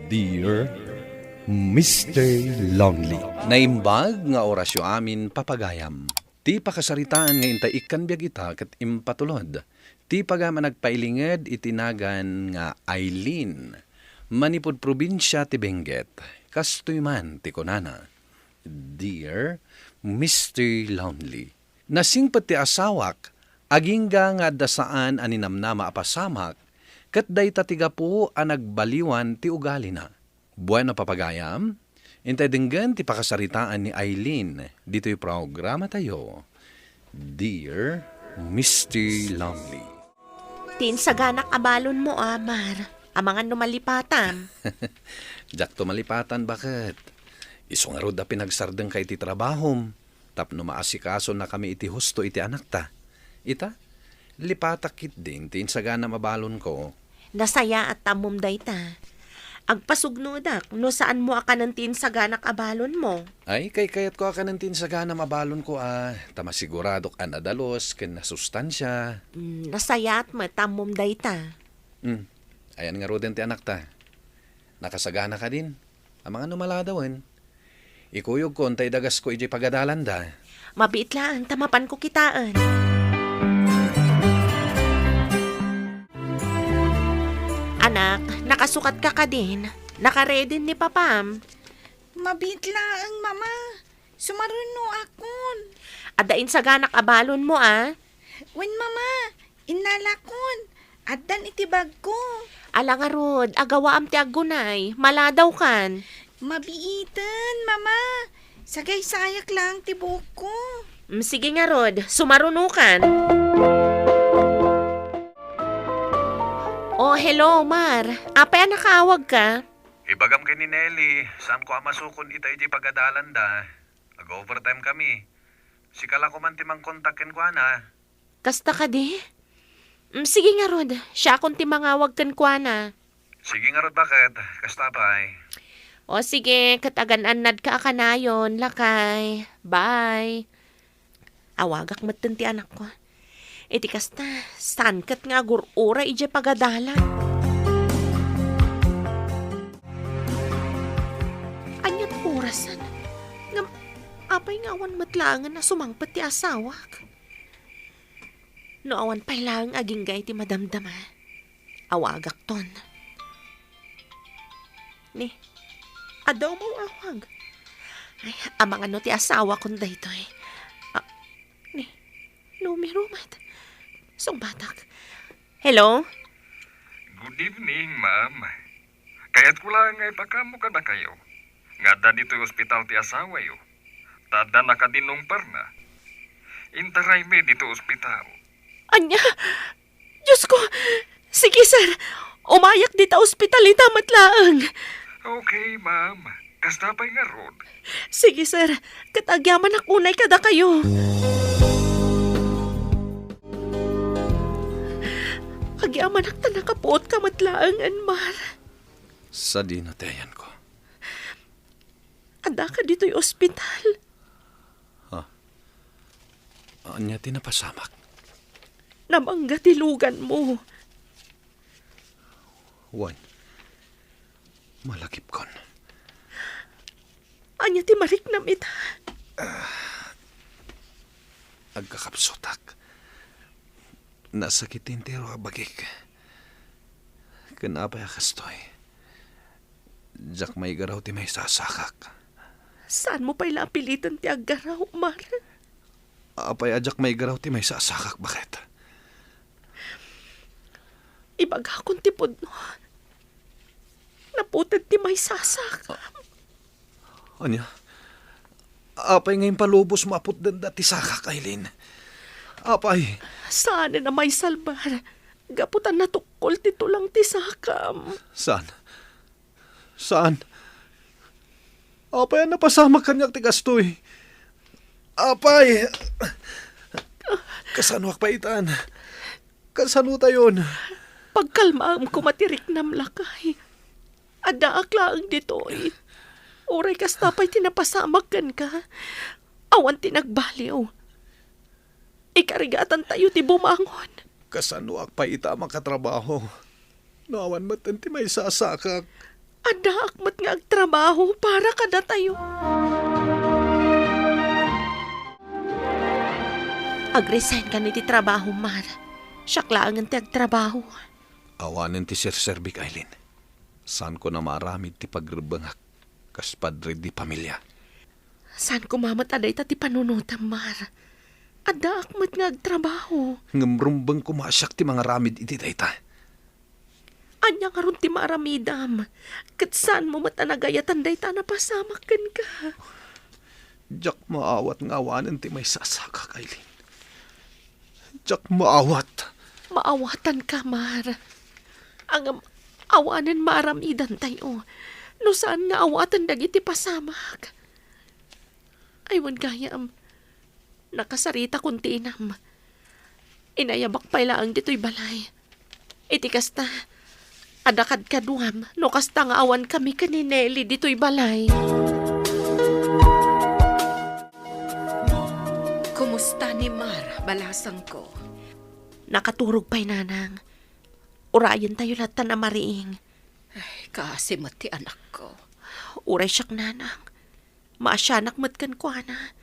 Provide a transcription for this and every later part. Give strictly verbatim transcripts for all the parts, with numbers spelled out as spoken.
Dear Mister Lonely. Naimbag nga orasyo amin, papagayam. Ti pakasaritaan nga intay ikkan biag ita ket impatulod ti pagayam a nagpailinged iti nagan nga Aileen, manipud probinsia ti Benguet. Kastoy man ti kunana, Dear Mister Lonely, nasingpet ti asawak, agingga nga adda saan a ninamnama a pasamak, ket dayta ti gapu a nagbaliwan ti ugalina. Bueno, papagayam, intay denggen ti pakasaritaan ni Aileen ditoy programatayo, Dear Mister Lonely. Ti insaganak a balonmo, a, Mar. Amangan no malipatam. Diakto malipatan, baket. Isu ngarud a pinagsardengka iti trabahom tapno maasikasonakami iti husto iti anakta. Ita, lipatak ketdin ti insaganam a balonko. Nasayaat ta ammom dayta. Agpasugnodak no saanmo a kanen ti insaganak a balonmo. Ay, kaykayatko a kanen ti insaganam a balonko, a, ta masiguradok a nadalus ken nasustansia. Mm, nasayaat met ta ammom dayta. Mm, ayan ngaruden ti anakta. Nakasagana kadin? Amangan no maladawen. Ikuyogko intay dagasko idiay pagadalanda. Mabiit laeng ta mapanko kitaen. Anak, nakasukatka kadin? Nakaredin ni papam? Mabiit laeng, Mama. Sumarunoakon. Adda insaganak a balonmo, a? Wen, Mama. Innalakon. Addan iti bagko. Ala ngarud, agawaam ti aggunay. Maladawkan. Mabiiten, Mama. Sagaysayak laeng ti buokko. Mm, sige ngarud, sumarunokan. Oh, hello, Mar. Apay a nakaawagka? Ibagam ken ni Nelly, saanko a masukon ita idiay pagadalanda. Ag-overtime kami. Sika la koman ti mangkontak kenkuana. Kasta kadi? Mm, sige ngarud, siakon ti mangawag kenkuana. Sige ngarud, baket. Kasta pay. O sige, ket agan-annadka a kanayon, lakay. Bye. Awagak metten ti anakko. Iti kasta, saan ket nga agur-uray idiay pagadalan? Aniat orasen? Ngem, apay nga awan met laengen a sumangpet ti asawak? No awan pay laeng agingga iti madamdama, awagakton. Ni, adda umaw-awag. Ay, amangan no ti asawakon daytoy. Ah, ni, numero met. Sungbatak. Hello? Good evening, ma'am. Kayatko laeng nga ipakaammo kadakayo nga adda ditoy ospital ti asawayo. Ta adda nakadinungparna. Intaraymi ditoy ospital. Ania? Diosko! Sige, sir. Umayak dita ospital ita met laeng. Okay, ma'am. Kasta pay ngarud. Sige, sir. Ket agyamanak unay kadakayo. Agyamanak ta nakapuotka met laeng, Mar. Sadino ti ayanko? Addaka ditoy ospital. Ha? Ania ti napasamak? Nabangga ti luganmo. Wen, malagipkon. Ania ti mariknam ita? Ah, agkakapsutak. Nasakit ti entero a bagik. Ken apay a kastoy? Diak maigaraw ti maisasakak. Saanmo pay la a piliten ti aggaraw, Mar? Apay a diak maigaraw ti maisasakak, baket? Ibagakon ti pudno. Naputed ti maisasak. Ania? Apay nga impalubosmo a putdenda ti sakak, Aileen? Apay? Saanen a maisalbar. Gapu ta natukkol ti tulang ti sakam. Saan? Saan? Apay a napasamak kaniak ti kastoy? Apay! Kasanoak pay itan? Kasano tayon? Pagkalmaem koma ti riknam, lakay. Addaak laeng ditoy. Uray kasta pay ti napasamak kenka, awan ti nagbaliw. Ikarigatantayo ti bumangon. Kasanoak pay ita a makatrabaho no awan metten ti maisasakak? Addaak met nga agtrabaho para kadatayo. Agresign kan iti trabaho, Mar. Siak laengen ti agtrabaho. Awanen ti serserbik, Aileen. Saanko a maaramid ti pagrebbengak kas padre di familia. Saan koma met a dayta ti panunotam, Mar. Addaak met nga agtrabaho. Ngem rumbeng koma a siak ti mangaramid iti dayta. Ania ngarud ti maaramidam? Ket saanmo met a nagayatan dayta a napasamak kenka. Diak maawat nga awanen ti maisasakak, Aileen. Diak maawat. Maawatanka, Mar. Ngem awanen maaramidantayo no saan nga awaten dagiti pasamak. Ay, wen gayam, nakasaritakon ti inam. Inayabak pay laeng ditoy balay. Iti kasta, adda kadkaduam no kasta nga awankami ken ni Nelly ditoy balay. Kumusta ni Mar, balasangko? Nakaturog pay, Nanang. Urayentayo lattan a mariing. Ay, kaasi met ti anakko. Uray siak, Nanang. Maasianak met kenkuana.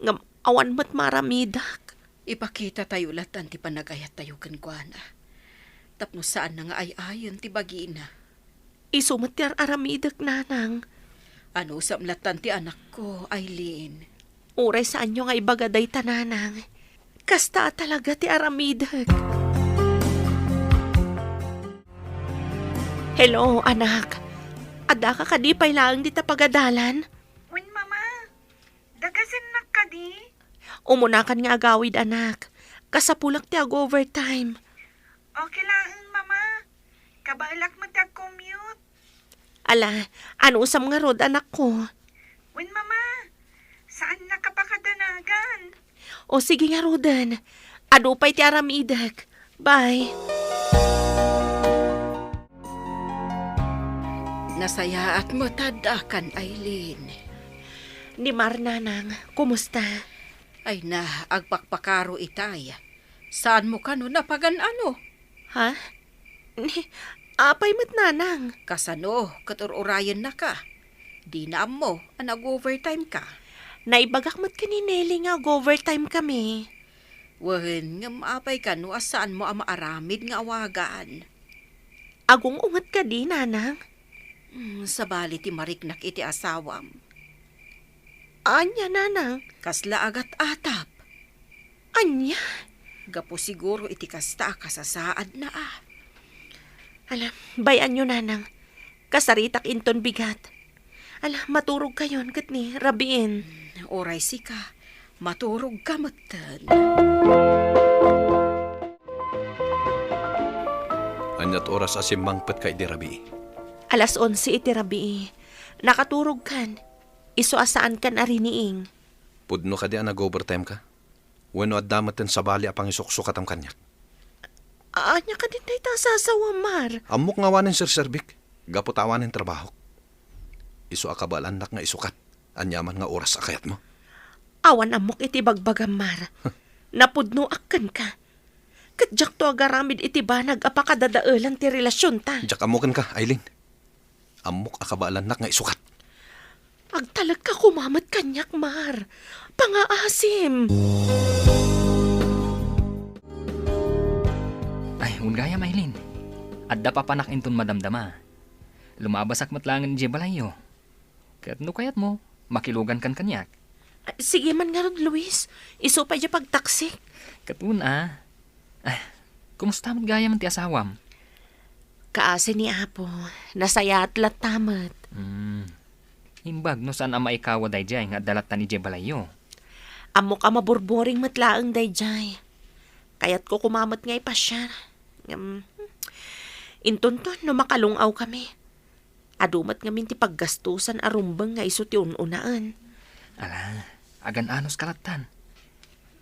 Ngem awan met maaramidak. Ipakitatayo lattan ti panagayattayo kenkuana. Tapno saanna nga ay-ayen ti bagina. Isu met ti ar-aramidek, Nanang. Anusam lattan ti anakko, Aileen. Uray saanyo nga ibaga dayta, Nanang. Kasta a talaga ti aramidek. Hello, anak. Addaka kadi pay laeng dita pagadalan? Wen, Mama. Dagasennak kadi? Umunakan nga agawid, anak. Kasapulak ti ag-overtime. Okay laeng, Mama. Kabaelak met ti ag-commute. Ala, anusam ngarud, anakko? Wen, Mama. Saannaka pakadanagan. O, sige ngaruden. Adu pay ti aramidek. Bye. Nasayaat met ta addakan, Aileen. Ni Mar, Nanang, kumusta? Ay na, agpakpakaro itay. Saanmo kano napagan-ano? Ha? Ni, apay met, Nanang? Kasano ket ur-urayennaka? Dina ammo a nag-overtime ka. Naibagak met ken ni Nelly nga ag-overtime kami. Wen, ngem apay kano a saanmo a maaramid nga awagan? Agung-unget kadi, Nanang? Hmm, sabali ti mariknak iti asawam. Ania, Nanang? Kasla agat-atap. Ania? Gapu siguro iti kasta a kasasaadna a. Ala, bay-anyo, Nanang. Kasaritak inton bigat. Ala, maturogkayon ket ni rabiin. Uray sika, maturogka metten. Aniat oras a simmangpetka idi rabii? Alas onse iti rabii. Nakaturogkan. Isu a saankan a riniing. Pudno kadi a nag-overtime ka? Wenno adda metten sabali a pangisuksukatam kaniak? Ania kadin dayta a sasawam, Mar? Ammok nga awanen serserbik, gapu ta awanen trabahok. Isu a kabaelannak nga isukat, aniaman nga oras a kayatmo. Awan ammok iti bagbagam, Mar. Napudnoak kenka. Ket diakto agaramid iti banag a pakadadaelan ti relasionta. Diak ammo kenka, Aileen. Ammok a kabaelannak nga isukat. Agtalekka koma met kaniak, Mar. Pangaasim. Ay, wen gayam, Aileen. Adda papanak inton madamdama. Lumabasak met laengen idiay balayyo. Ket no kayatmo, makilugankan kaniak. Ah, sige man ngarud, Luis. Isu pay diay pagtaksik. Ket wen a. Ah, kumusta met gayam ti asawam? Kaasi ni Apo, nasayaat latta met. Hmm. Imbag no saan a maikawa daydiay nga adda lattan idiay balayyo. Ammok a maburburing met laeng daydiay. Kayatko koma met nga ipasiar. Ngem, intonton no makalung-aw kami. Adu met ngamin ti paggastusan a rumbeng nga isu ti un-unaen. Ala, agan-anos ka lattan.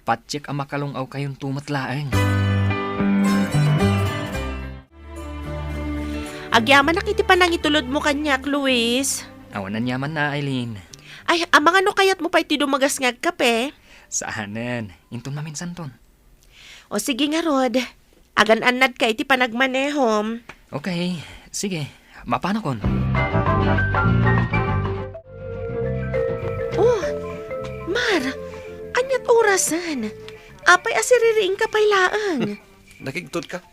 Patiek a makalung-awkayonto met laeng. Agyamanak iti panangitulodmo kaniak, Luis. Awan aniamanna, Aileen. Ay, amangan no kayatmo pay ti dumagas nga agkape? Saanen. Inton maminsanton. O sige ngarud, agan-annadka iti panagmanehom. Okay, sige. Mapanakon. Oh, Mar, ania't orasen? Apay a siririingka pay laeng? Nakigtot ka?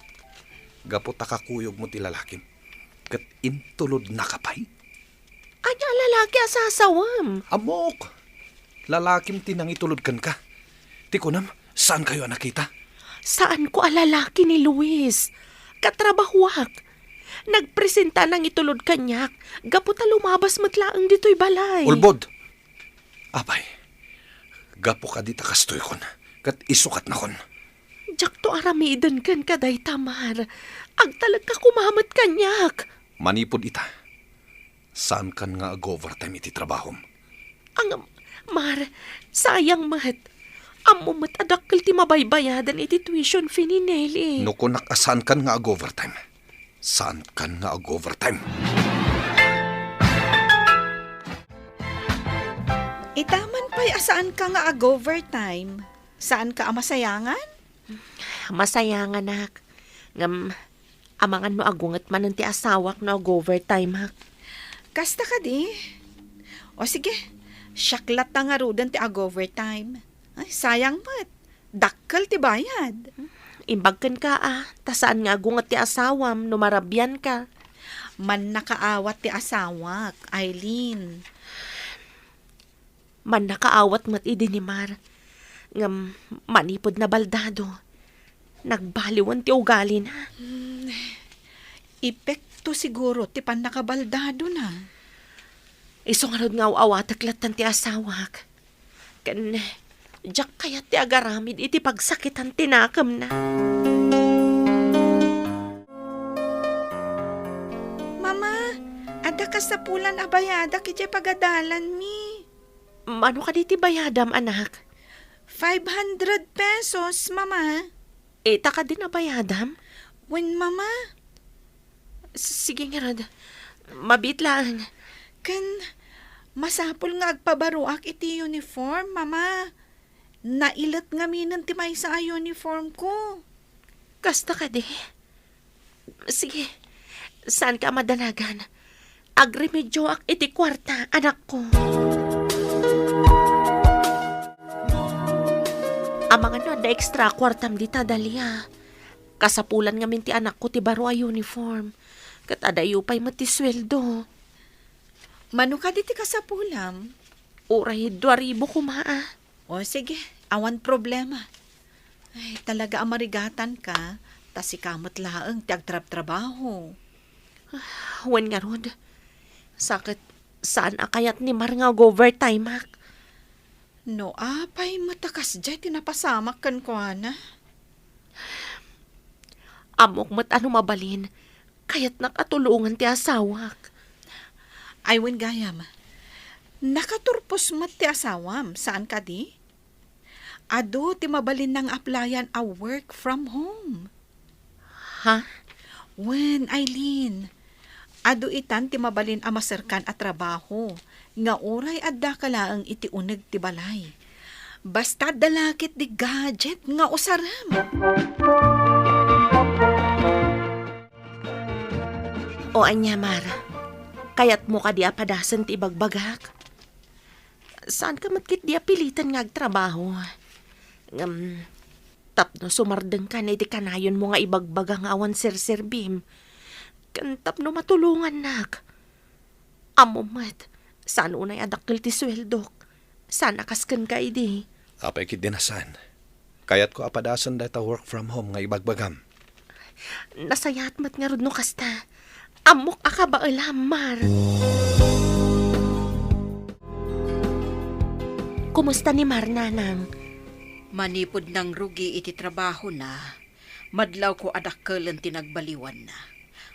Gapu ta kakuyogmo ti lalakim. Ket intulodnaka pay? Ania a lalaki a sasawem? Ammok! Lalakim ti nangitulod kenka. Ti kunam, saankayo a nakita? Saanko a lalaki ni Luis. Katrabahoak. Nagpresenta a nangitulod kaniak gapu ta lumabas met laeng ditoy balay. Ulbod! Apay, gapu kadi ta kastoykon, ket isukatnakon. Diakto aramiden kenka dayta, Mar. Agtalekka koma met kaniak. Manipud ita, saankan nga ag-overtime iti trabahom. Ang, Mar, sayang met. Ammom met a dakkel ti mabaybayadan iti tuition fee ni Nelly. No kunak a saankan nga ag-overtime, saankan nga ag-overtime. Ita man pay a saanka nga ag-overtime, saanka a masayangan? Masayanganak. Ngem, amangan no agunget manen ti asawak no ag-overtimeak. Kasta kadi? O sige, siak latta ngaruden ti ag-overtime. Ay, sayang met. Dakkel ti bayad. Imbag kenka a, ta saan nga agunget ti asawam no marabianka. Mannakaawat ti asawak, Eileen. Mannakaawat met idi ni Mar. Ngem manipud nabaldado, nagbaliwen ti ugalina. Hmm, epekto siguro ti pannakabaldadona. Isu ngarud nga aw-awatek lattan ti asawak. Ken diak kayat ti agaramid iti pagsakitan ti nakemna. Mama, adda kasapulan a bayadak idiay pagadalanmi. Mano kadi ti bayadam, anak? Five hundred pesos, Mama. Ita kadi a bayadam? Wen, Mama. S-, sige ngarud. Mabiit laeng. Ken, masapul nga agpabaroak iti uniform, Mama. Nailet ngaminen ti maysa a uniform ko. Kasta kadi? Sige, saanka a madanagan. Agremedioak iti kuarta, anakko. Amangan no adda extra a kuartam dita, Dalia. Kasapulan ngamin ti anakko ti baro a uniform. Ket adayo pay met ti sueldo. Mano kadi ti kasapulam? Uray dua ribu koma, a. O, sige, awan problema. Ay, talaga a marigatanka, ta sika met laeng ti agtrabtrabaho. Wen ngarud, sa ket saan a kayat ni Mar nga ag-overtimeak. No apay met a kasdiay ti napasamak kenkuana? Ammok met a no mabalin, kayatnak a tulongan ti asawak. Ay, wen gayam, nakaturpos met ti asawam, saan kadi? Adu ti mabalin nga nang-applyan a work from home. Ha? Wen, Eileen, adu itan ti mabalin a maserkan a trabaho nga uray addaka laeng iti uneg ti balay. Basta adda la ketdi gadget nga usarem. O ania, Mar? Kayatmo kadi a padasen ti ibagbagak? Saanka met ketdi a piliten nga agtrabaho. Ngem, tapno sumardengkan iti kanayonmo nga ibagbaga nga awan serserbim, ken tapno matulongannak. Ammom met, saan unay a dakkel ti sueldok. Saan a kas kenka idi. Apay ketdi a saan. Kayatko a padasen dayta work from home nga ibagbagam. Nasayaat met ngarud no kasta. Ammok a kabaelam, Mar. Kumusta ni Mar, Nanang? Manipud nangrugi iti trabahona, madlawko a dakkelen ti nagbaliwanna.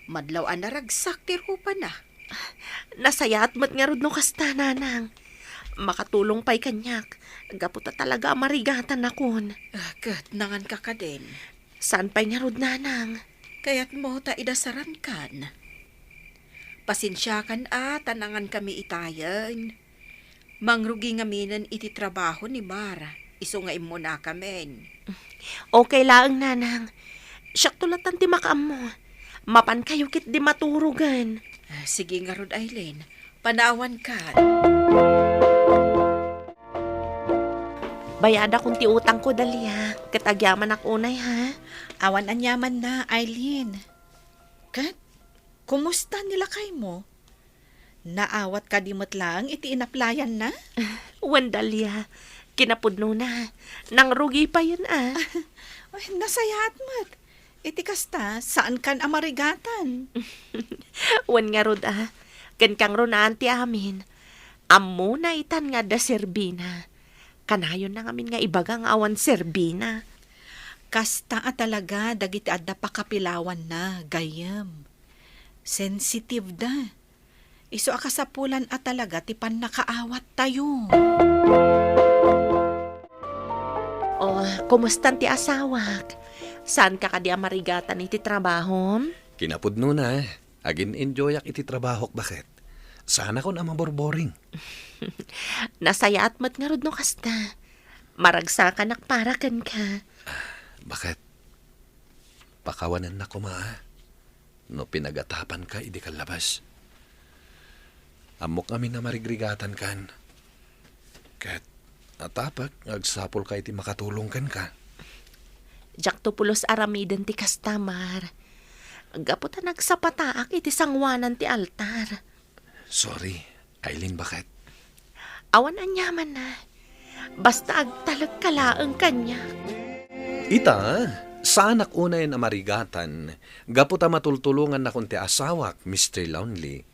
Madlaw a naragsak ti rupana. Nasayaat met ngarud no kasta, Nanang. Makatulong pay kaniak, gapu ta talaga a marigatannakon. Ah, ket nanganka kadin? Saan pay ngarud, Nanang? Kayatmo ta idasarankan? Pasensiakan a ta nangankami itayen. Mangrugi ngaminen iti trabaho ni Mar, isu nga immunakamin. Okay laeng, Nanang. Siakto latan ti makaammo. Mapankayo ketdi maturogen. Sige ngarud, Aileen. Panawanka. Bayadakon ti utangko, Dalia. Ket agyamanak unay, ha? Awan aniamanna, Aileen. Ket, kumusta ni lakaymo? Naawat kadi met laeng iti inaplayanna? Wen, Dalia. Kinapudnona. Nangrugi payen, a. Ay, nasayaat met. Iti kasta, saankan a marigatan. Wen ngarud, a. Ken kangrunaan ti amin. Ammona itan nga adda serbina. Kanayonna ngamin nga ibaga nga awan serbina. Kasta a talaga dagiti adda pakapilawanna, gayyem. Sensitive da. Isu a kasapulan a talaga ti pannakaawattayo. Oh, kumustan ti asawak? Saanka kadi a marigatan iti trabahom? Kinapudnona, agin-enjoyak iti trabahok, baket. Saanakon a maborboring. Nasayaat met ngarud no kasta. Maragsakanak para kenka. Baket, pakawanennak koma, a. No pinagatapanka idi kallabas. Ammok ngamin a marigrigatankan. Ket atapek nga agsapulka iti makatulong kenka. Diakto pulos aramiden ti kasta, Mar. Gapu ta nagsapataak iti sangoanan ti altar. Sorry, Aileen, baket. Awan aniamanna. Basta agtalekka laeng kaniak. Ita, saanak unayen a marigatan, gapu ta matultulongannakon ti asawak, Mister Lonely.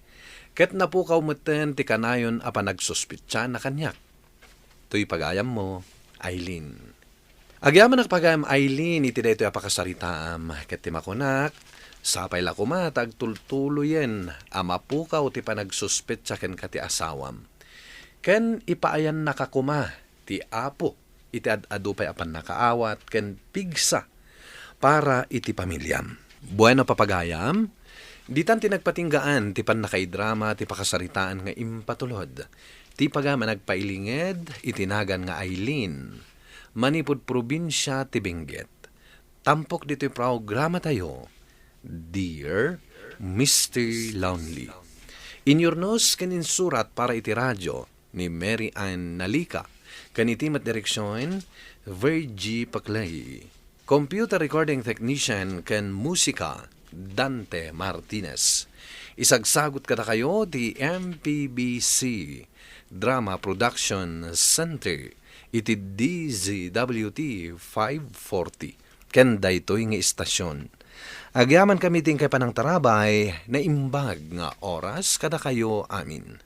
Ket napukaw metten ti kanayon a panagsuspetsaanna kaniak. Toy pagayammo, Aileen. Agyamanak pagayam, Aileen, iti daytoy a pakasaritaam, ket ti makunak, sapay la koma ta agtultuloyen a mapukaw ti panagsuspetsa kenka ti asawam. Ken ipaayannaka koma ti Apo iti ad-adu pay a pannakaawat ken pigsa para iti pamiliam. Bueno, papagayam, ditan ti nagpatinggaan ti pannakaidrama ti pakasaritaan nga impatulod. Ti pagayam a nagpailinged iti nagan nga Aileen, manipud probinsia ti Benguet. Tampok ditoy programatayo, Dear Mister Lonely. Inyurnos ken insurat para iti radio ni Mary Ann Nalica, ken iti met direksion, Virgie Paclay. Computer recording technician ken musika, Dante Martinez. Isagsagut kadakayo ti M P B C Drama Production Center iti D Z W T five forty. Ken daytoy nga istasion. Agyamankami ti inkay panangtarabay, naimbag nga oras kadakayo amin.